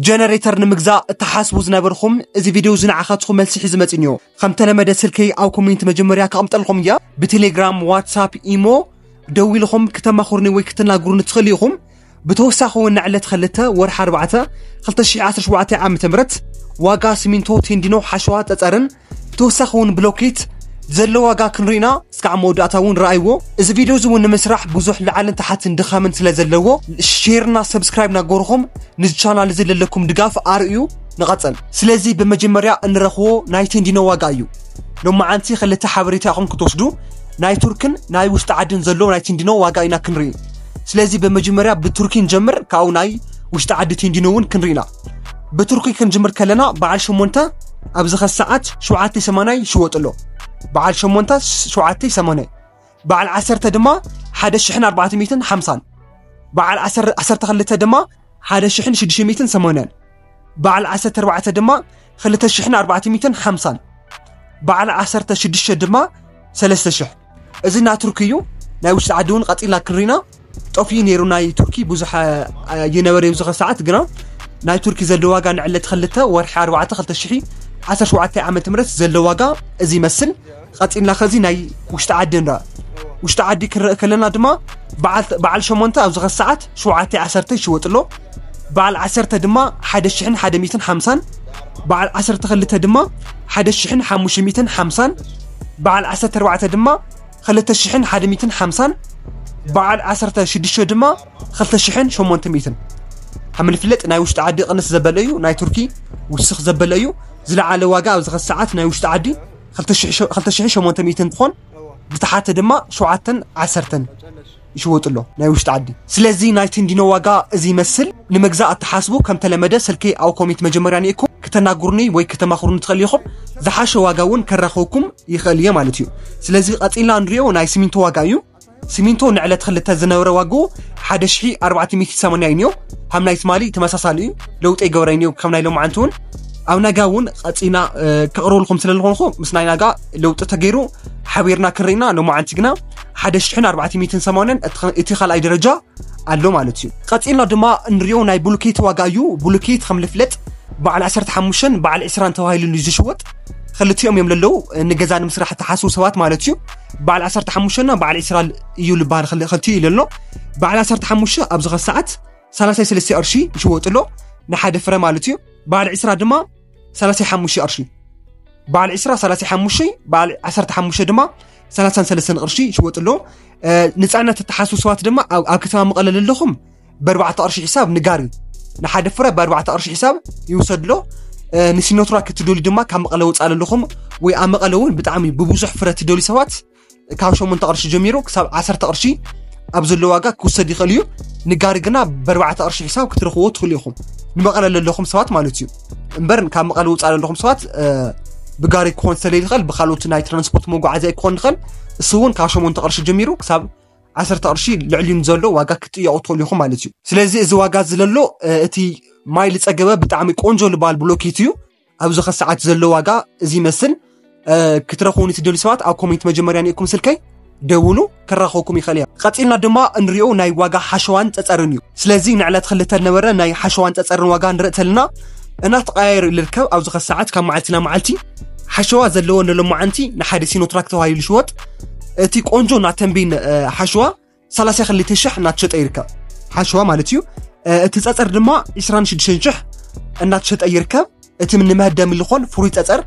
ጀነሬተር ንምግዛእ እትሓስቡ ዝነበርኹም፣ እዚ ቪድዮ እዚ ንዓኻትኩም መልሲ ሒዙ መጺእዮ። ከም ተለመደ ስልከይ ኣብ ኮሜንት መጀመርያ ከቐምጠልኩም እያ። ብቴሌግራም፣ ዋትሳፕ፣ ኢሞ ደዊልኹም ክተማኽሩኒ ወይ ክትናግሩኒ ትኽእሉ ኢኹም። ብተወሳኺ እውን ንዕለት ክልተ ወርሒ ኣርባዕተ ክልተ ሽሕ ዓሰርተ ሸውዓተ ዓመተ ምህረት ዋጋ ሲሚንቶ፣ ቴንዲኖ፣ ሓሸዋ፣ ጸጸርን ብተወሳኺ እውን ብሎኬት ዘሎ ዋጋ ክንርኢና እስካዕ መወዳእታ እውን ረኣይዎ። እዚ ቪድዮ እዚ እውን ንምስራሕ ብዙሕ ላዕልን ታሕትን ድኻምን ስለ ዘለዎ ሼርና ሰብስክራይብ ናገርኹም ንዚ ቻናል እዚ ለለኩም ድጋፍ ኣርእዩ። ንቐጽል። ስለዚ ብመጀመርያ እንረኽቦ ናይ ቴንዲኖ ዋጋ እዩ። ሎማዓንቲ ክልተ ሓበሬታ ኢኹም ክትወስዱ፣ ናይ ቱርክን ናይ ውሽጢ ዓድን ዘሎ ናይ ቴንዲኖ ዋጋ ኢና ክንርኢ። ስለዚ ብመጀመርያ ብቱርኪ ንጀምር፣ ካብኡ ናይ ውሽጢ ዓዲ ቴንዲኖ እውን ክንርኢና። ብቱርኪ ክንጅምር ከለና በዓል ሸሞንተ ኣብዚ ኸሰዓት ሸውዓተ ሰማንያ ይሽወጥ ኣሎ። በዓል ሸሞንተ ሸውዓተ ሰማንያ፣ በዓል ዓሰርተ ድማ ሓደ ሽሕን ኣርባዕተ ሚእትን ሓምሳን፣ በዓል ዓሰርተ ክልተ ድማ ሓደ ሽሕን ሽዱሽተ ሚእትን ሰማንያን፣ በዓል ዓሰርተ ኣርባዕተ ድማ ክልተ ሽሕን ኣርባዕተ ሚእትን ሓምሳን፣ በዓል ዓሰርተ ሽዱሽተ ድማ ሰለስተ ሽሕ። እዚ ናይ ቱርኪ እዩ። ናይ ውሽጢ ዓዲ እውን ቀጺልና ክንሪና። ጠፊኡ ነይሩ ናይ ቱርኪ ብዙሕ ኣይነበረ ኣብዚ ኸሰዓት፣ ግና ናይ ቱርኪ ዘሎ ዋጋ ንዕለት ክልተ ወርሒ ኣርባዕተ ክልተ ሽሕ ዓሰርተ ሸውዓተ ዓመተ ምህረት ዘሎ ዋጋ እዚ ይመስል። ቀጺልና ኸዚ ናይ ውሽጢ ዓዲ ንርኣ። ውሽጢ ዓዲ ክንርኢ ከለና ድማ በዓል ሸሞንተ ኣብዚ ኸሰዓት ሸውዓተ ዓሰርተ ይሽወጥ ኣሎ። በዓል ዓሰርተ ድማ ሓደ ሽሕን ሓደ ሚእትን ሓምሳን፣ በዓል ዓሰርተ ክልተ ድማ ሓደ ሽሕን ሓሙሽተ ሚእትን ሓምሳን፣ በዓል ዓሰርተ ኣርባዕተ ድማ ክልተ ሽሕን ሓደ ሚእትን ሓምሳን፣ በዓል ዓሰርተ ሽዱሽተ ድማ ክልተ ሽሕን ሸሞንተ ሚእትን። ከም ዝፍለጥ ናይ ውሽጢ ዓዲ ቅንስ ዘበለ እዩ፣ ናይ ቱርኪ ውስኽ ዘበለ እዩ። ዝለዓለ ዋጋ ኣብዚ ኸሰዓት ናይ ውሽጢ ዓዲ ክልተ ሽሕን ሸሞንተ ሚእትን እንትኾን፣ ብታሕቲ ድማ ሸውዓተን ዓሰርተን ይሽወጥ ኣሎ ናይ ውሽጢ ዓዲ። ስለዚ ናይ ቴንዲኖ ዋጋ እዚ ይመስል። ንምግዛእ እትሓስቡ ከም ተለመደ ስልከይ ኣብ ኮሜንት መጀመርያ ኒእኩም ክተናግሩኒ ወይ ክተማኽሩኒ ትኽእሉ ኢኹም። ዝሓሸ ዋጋ እውን ከራኽበኩም ይኽእል እየ ማለት እዩ። ስለዚ ቀጺልና ንሪኦ ናይ ሲሚንቶ ዋጋ እዩ። ሲሚንቶ ንዕለት ክልተ ዝነበረ ዋግኡ ሓደ ሽሕ ኣርባዕተ ሚእቲ ሰማንያ እዩ ነይሩ። ከም ናይ ትማሊ ተመሳሳሊ እዩ። ለውጢ ኣይገበረን እዩ ከም ናይ ሎማዓንቲ እውን። ኣብ ናጋ እውን ቀጺልና ከቕርበልኩም ስለ ዝኾንኩ ምስ ናይ ናጋ ለውጢ ተገይሩ ሓቢርና ክንርኢና። ሎማዓንቲ ግና ሓደ ሽሕን ኣርባዕተ ሚእትን ሰማንያን እቲ ካልኣይ ደረጃ ኣሎ ማለት እዩ። ቀጺልና ድማ እንሪኦ ናይ ብሉኬት ዋጋ እዩ። ብሉኬት ከም ዝፍለጥ በዓል ዓሰርተ ሓሙሽተን በዓል ዕስራን ተባሂሉ እዩ ዝሽወጥ። ክልቲኦም እዮም ለለዉ ንገዛ ንምስራሕ እትሓስቡ ሰባት ማለት እዩ። በዓል ዓሰርተ ሓሙሽተና በዓል ዕስራ እዩ ልበሃል፣ ክልቲኡ እዩ ለሎ። በዓል ዓሰርተ ሓሙሽተ ኣብዚ ኸሰዓት ሰላሳ ሰለስተ ቅርሺ ይሽወጥ ኣሎ ንሓደ ፍረ ማለት እዩ። በዓል ዕስራ ድማ ሰላሳ ሓሙሽተ ቅርሺ። በዓል ዕስራ ሰላሳ ሓሙሽተ፣ በዓል ዓሰርተ ሓሙሽተ ድማ ሰላሳን ሰለስተን ቅርሺ ይሽወጥ ኣሎ። ንፃዕነት እትሓስቡ ሰባት ድማ ኣብ ከተማ መቐለ ለለኹም ብኣርባዕተ ቅርሺ ሒሳብ ንጋሪ፣ ንሓደ ፍረ ብኣርባዕተ ቅርሺ ሒሳብ ይውሰድ ኣሎ። ንሲኖትራክ እትደልዩ ድማ ካብ መቐለ ወፃእ ለለኹም ወይ ኣብ መቐለ እውን ብጣዕሚ ብብዙሕ ፍረ እትደልዩ ሰባት ካብ ሸሞንተ ቅርሺ ጀሚሩ ክሳብ ዓሰርተ ቅርሺ ኣብ ዘሎ ዋጋ ክውሰድ ይኽእል እዩ። ንጋሪ ግና ብኣርባዕተ ቅርሺ ሒሳብ ክትረኽብዎ ትኽእሉ ኢኹም፣ ንመቐለ ለለኹም ሰባት ማለት እዩ። እምበር ካብ መቐለ ወፃእ ለለኹም ሰባት ብጋሪ ክኾን ስለይኽእል፣ ብካልኦት ናይ ትራንስፖርት መጓዓዝያ ክኾን ይኽእል። እሱ እውን ካብ ሸሞንተ ቅርሺ ጀሚሩ ክሳብ ዓሰርተ ቅርሺ ልዕሊኡ ንዘሎ ዋጋ ክትጥየቑ ትኽእሉ ኢኹም ማለት እዩ። ስለዚ እዚ ዋጋ እዚ ለሎ እቲ ማይ ልፀገበ ብጣዕሚ ቆንጆ ልበሃል ብሎኬት እዩ። ኣብዚ ኸሰዓት ዘሎ ዋጋ እዚ ይመስል። ክትረኽቡኒ ትደልዩ ሰባት ኣብ ኮሜንት መጀመርያ ኒእኩም ስልከይ ደውሉ፣ ክራኸብኩም ይኽእል እያ። ቀፂልና ድማ እንሪኦ ናይ ዋጋ ሓሸዋን ፀፀርን እዩ። ስለዚ ንዕለት ክልተ ነበረ ናይ ሓሸዋን ፀፀርን ዋጋ ንርኢ ተለና እናተቐያየሩ ልርከብ። ኣብዚ ኸሰዓት ካብ መዓልቲ ናብ መዓልቲ ሓሸዋ ዘለዎ ንሎማዓንቲ ንሓደ ሲኖትራክ ተባሂሉ ይሽወጥ። እቲ ቆንጆ ናተንቤን ሓሸዋ ሰላሳ ክልተ ሽሕ እናተሸጠ ይርከብ፣ ሓሸዋ ማለት እዩ። እቲ ፀፀር ድማ ዕስራን ሽዱሽተን ሽሕ እናተሸጠ ይርከብ። እቲ ንመህደሚ ዝኾን ፍሩይ ፀፀር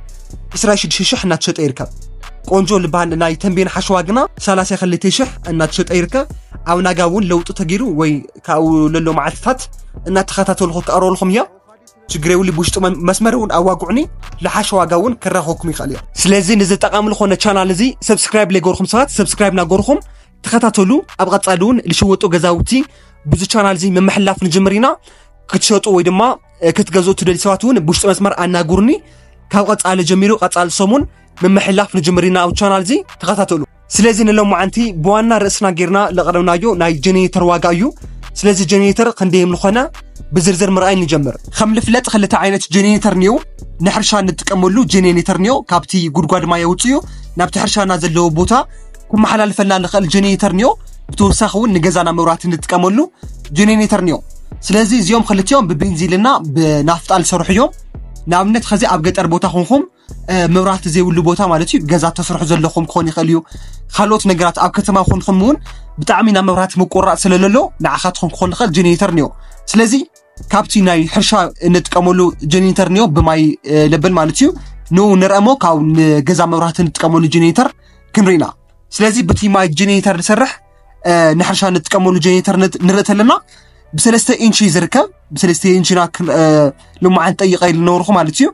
ዕስራን ሽዱሽተን ሽሕ እናተሸጠ ይርከብ። ቆንጆ ልበሃል ናይ ተንቤን ሓሸዋ ግና ሰላሳ ክልተ ሽሕ እናተሸጠ ይርከብ። ኣብ ናጋ እውን ለውጢ ተገይሩ ወይ ካብኡ ለሎ መዓልትታት እናተኸታተልኩ ክቐርበልኩም እያ። ችግር የብሉ፣ ብውሽጢ መስመር እውን ኣዋግዑኒ፣ ዝሓሸ ዋጋ እውን ክራኸብኩም ይኽእል እያ። ስለዚ ንዚ ጠቓሚ ዝኾነ ቻናል እዚ ሰብስክራይብ ለይገርኩም ሰባት ሰብስክራይብ ናገርኩም ተኸታተሉ። ኣብ ቐጻሊ እውን ልሽወጡ ገዛውቲ ብዙ ቻናል እዚ ምምሕላፍ ንጅምር ኢና። ክትሸጡ ወይ ድማ ክትገዝኡ ትደልዩ ሰባት እውን ብውሽጢ መስመር ኣናግሩኒ። ካብ ቐጻሊ ጀሚሩ ቐጻሊ ሰሙን ምምሕላፍ ንጅምር ኢና ኣብ ቻናል እዚ ተኸታተሉ። ስለዚ ንሎማዓንቲ ብዋና ርእስና ጌርና ለቐረብናዮ ናይ ጀኔሬተር ዋጋ እዩ። ስለዚ ጀኔሬተር ክንደይ ምልኾነ ብዝርዝር ምርኣይ ንጀምር። ከም ልፍለጥ ክልተ ዓይነት ጀኔሬተር ንዮ። ንሕርሻ ንጥቀመሉ ጀኔሬተር ንዮ፣ ካብቲ ጉድጓድ ማይ ኣውፅኡ ናብቲ ሕርሻና ዘለዎ ቦታ ክመሓላልፈልና ንኽእል ጀኔሬተር ንዮ። ብተወሳኺ እውን ንገዛና መብራህቲ ንጥቀመሉ ጀኔሬተር ንዮ። ስለዚ እዚኦም ክልቲኦም ብቤንዚልና ብናፍጣ ዝሰርሑ እዮም። ንኣብነት ከዚ ኣብ ገጠር ቦታ ኮንኩም መብራህቲ ዘይብሉ ቦታ ማለት እዩ፣ ገዛ ተስርሑ ዘለኹም ክኾን ይኽእል እዩ። ካልኦት ነገራት ኣብ ከተማ ኮንኩም እውን ብጣዕሚ ናብ መብራህቲ ምቁራፅ ስለለሎ ንዓኻትኩም ክኾን ይኽእል ጀኔሬተር ንዮ። ስለዚ ካብቲ ናይ ሕርሻ እንጥቀመሉ ጀኔሬተር ንዮ ብማይ ለበን ማለት እዩ፣ ንኡ ንርአሞ ካብ ንገዛ መብራህቲ እንጥቀመሉ ጀኔሬተር ክንርኢና። ስለዚ ብቲ ማይ ጀኔሬተር ንሰርሕ ንሕርሻ እንጥቀመሉ ጀኔሬተር ንርኢ ተለና ብሰለስተ ኢንች እዩ ዝርከብ። ብሰለስተ ኢንች ኢና ልማዓን ጠይቀ ኢሉ ነበርኩ ማለት እዩ።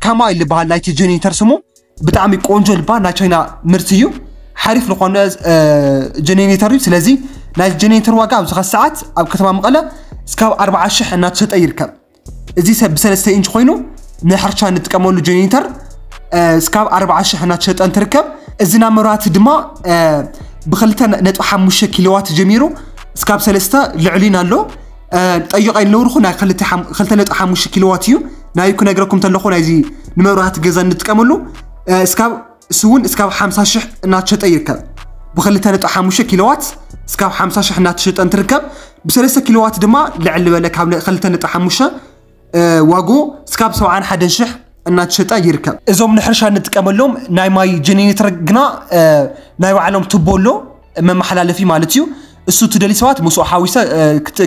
ካማ ይልበሃል ናይቲ ጀኔሬተር ስሙ። ብጣዕሚ ቆንጆ ልባ ናይ ቻይና ምርት እዩ። ሓሪፍ ዝኾነ ጀኔሬተር እዩ። ስለዚ ናይ ጀኔሬተር ዋጋ ኣብዚ ኸ ሰዓት ኣብ ከተማ መቐለ እስካብ ኣርባዓ ሽሕ እናተሸጠ ይርከብ። እዚ ሰብ ብሰለስተ ኢንች ኮይኑ ንሕርሻ እንጥቀመሉ ጀኔሬተር እስካብ ኣርባዓ ሽሕ እናተሸጠ እንትርከብ፣ እዚ ናብ መብራህቲ ድማ ብክልተ ነጥቢ ሓሙሽተ ኪሎዋት ጀሚሩ እስካብ ሰለስተ ልዕሊን ኣሎ። ጠይቀ ይነውርኩ ናይ ክልተ ነጥቢ ሓሙሽተ ኪሎዋት እዩ። ናይ ክነግረኩም ተለኹ ናይዚ ንመብራህቲ ገዛ እንጥቀመሉ እስካብ እሱ እውን እስካብ ሓምሳ ሽሕ እናተሸጠ ይርከብ። ብክልተ ነጥቢ ሓሙሽተ ኪሎዋት እስካብ ሓምሳ ሽሕ እናተሸጠ እንትርከብ፣ ብሰለስተ ኪሎዋት ድማ ልዕል ዝበለ ካብ ክልተ ነጥቢ ሓሙሽተ ዋጉ እስካብ ሰብዓን ሓደን ሽሕ እናተሸጠ ይርከብ። እዞም ንሕርሻ እንጥቀመሎም ናይ ማይ ጀኔሬተር ግና ናይ ባዕሎም ቱቦ ኣሎ፣ መመሓላለፊ ማለት እዩ። እሱ ትደሊ ሰባት ምስኡ ሓዊሰ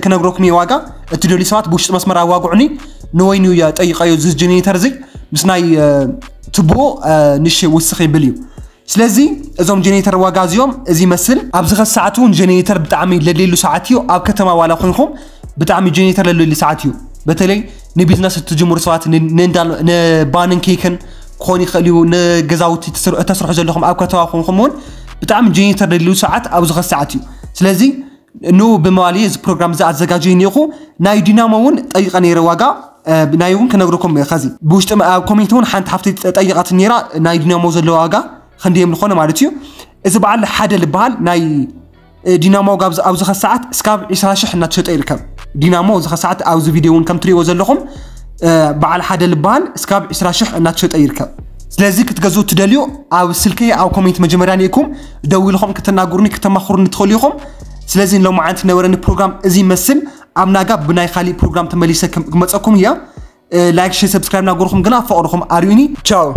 ክነግረኩም እየ ዋጋ። እቲ ደሊ ሰባት ብውሽጢ መስመር ኣዋግዑኒ፣ ንወይኑ እየ ጠይቀዮ። እዚ ጀኔሬተር እዚ ምስ ናይ ቱቦ ንሽ ውስኽ ይብል እዩ። ስለዚ እዞም ጀኔሬተር ዋጋ እዚኦም እዚ ይመስል። ኣብዚ ኸ ሰዓት እውን ጀኔሬተር ብጣዕሚ ለሌሉ ሰዓት እዩ። ኣብ ከተማ ዋላ ኮይንኩም ብጣዕሚ ጀኔሬተር ለሌሉ ሰዓት እዩ። በተለይ ንቢዝነስ እትጅምሩ ሰባት ንባንን ኬክን ክኾን ይኽእል እዩ። ንገዛውቲ እተስርሑ ዘለኹም ኣብ ከተማ ኮይንኩም እውን ብጣዕሚ ጀኔሬተር ለሌሉ ሰዓት ኣብዚ ኸ ሰዓት እዩ። ስለዚ ኑ ብምባል እዚ ፕሮግራም እዚ ኣዘጋጀ እኒኹ። ናይ ዲናሞ እውን ጠይቀ ነይረ ዋጋ ናይ እውን ክነግረኩም ከዚ ብውሽጢ ኣብ ኮሜንት እውን ሓንቲ ሓፍቲ ጠይቃት ነይራ ናይ ዲናሞ ዘለዎ ዋጋ ክንደዮም ዝኾነ ማለት እዩ። እዚ በዓል ሓደ ልበሃል ናይ ዲናሞ ዋጋ ኣብዚ ኸ ሰዓት እስካብ ዕስራ ሽሕ እናተሸጠ ይርከብ። ዲናሞ እዚ ኸ ሰዓት ኣብዚ ቪድዮ እውን ከም ትሪእዎ ዘለኹም በዓል ሓደ ልበሃል እስካብ ዕስራ ሽሕ እናተሸጠ ይርከብ። ስለዚ ክትገዝኡ ትደልዩ ኣብ ስልከይ ኣብ ኮሜንት መጀመርያ ኒእኩም ደዊልኹም ክትናገሩኒ ክተማኽሩኒ ትኽእሉ ኢኹም። ስለዚ ንሎማዓንቲ ነበረኒ ፕሮግራም እዚ ይመስል። ኣብ ናጋ ብናይ ካሊእ ፕሮግራም ተመሊሰ ክመፀኩም እያ። ላይክ ሸር ሰብስክራይብ ናገርኩም ግና ፍቕርኹም ኣርእዩኒ። ቻው።